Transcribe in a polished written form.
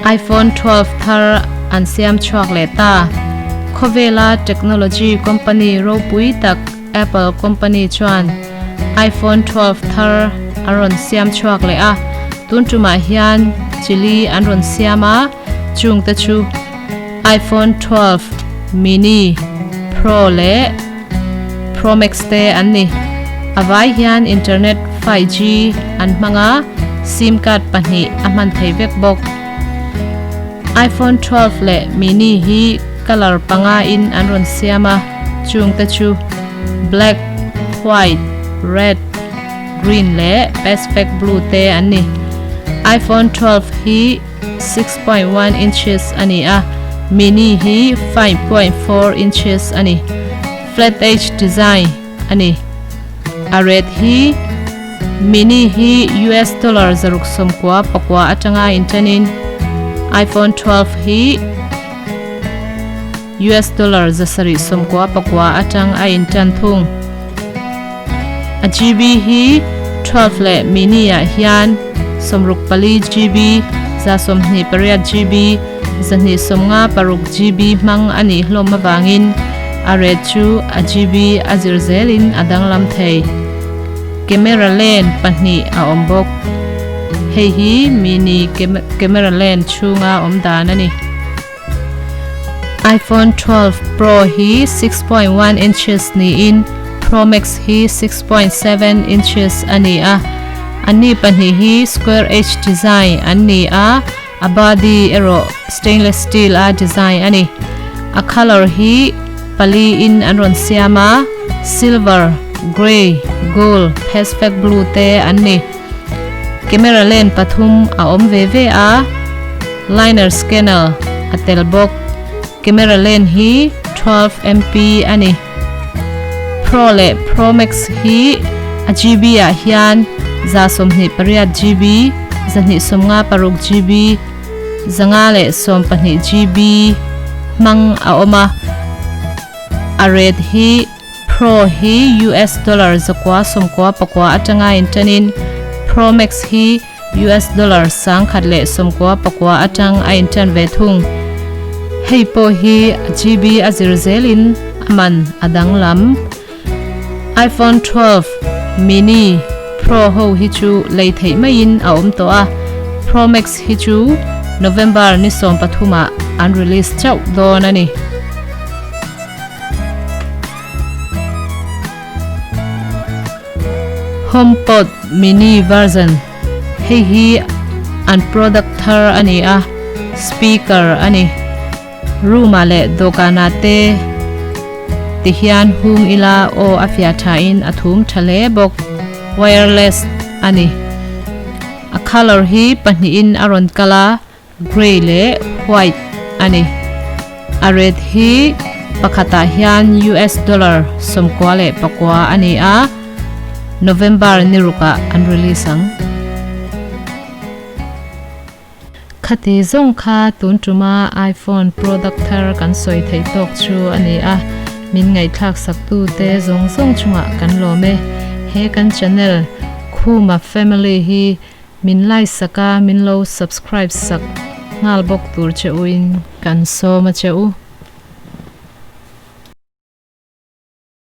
iPhone 12 thar an siam chhuak leh ta. Khawvela technology company ropui tak Apple company chuan iPhone 12 thar an rawn siam chhuak leh a, tun tumah hian chili an rawn siam a, chungte chu iPhone 12 mini, Pro leh Pro Max te an ni. A vai hian internet 5G an hmang a, sim card pahnih a hman thei vek bawk. iPhone 12 leh mini hi colour panga in an rawn siam a, chungte chu black, white, red, green leh pacific blue te an ni. iPhone 12 hi 6.1 inches a ni a, mini hi 5.4 inches a ni. Flat edge design a ni. A rate hi mini hi US dollar 699 atanga inṭanin iPhone 12 hi US dollar 799 atang a inṭan thung. A GB hi 12 leh mini ah hian 64 GB, 128 GB, 256 GB hmang a nih hlawm avangin a rate chu a GB a zir zelin a danglam thei. Camera lens pahnih a awm bawk. Hei hi mini camera lens chhunga awm dan a ni. iPhone 12 Pro hi 6.1 inches niin Pro Max hi 6.7 inches a ni a. Anni pahnih hi square edge design an ni a, a body erawh stainless steel a design a ni. A colour hi pali in an rawn siam a, silver, grey, gold, pacific blue te an ni. Camera lens pathum a awm ve ve a, liner scanner a tel bawk. Camera lens hi 12 MP a ni. Pro leh Pro Max hi a GB ah hian 128 GB, 256 GB, 512 GB hmang a awm a. A rate hi Pro hi US dollar 999 atanga inṭanin Pro Max hi US dollar 1099 atang a inṭan ve thung. Hei pawh hi a GB a zir zelin a man a danglam. iPhone 12 mini Pro ho hi chu lei theih maiin a awm tawh a, Pro Max hi chu November ni 13 ah an release chauh dawn a ni. HomePod mini version, Hei hi an product thar a ni a, speaker a ni. Room ah leh dawhkanah te ti hian hung ila aw a fiah thain a thum tha hle bawk. Wireless a ni. A colour hi pahnihin a rawn kal a. Grey leh white a ni. A rate hi pakhatah hian US dollar 99 a ni a, November ni rukah an release ang. Khati zawng kha tun tuma iPhone product thar kan sawi theih tawk chu a ni a, min ngaihthlak saktute zawng zawng chungah kan lawm e. He kan channel Khuma Family hi Min like sak a, min lo subscribe sak nghal bawk tur che u in kan sawm a che u.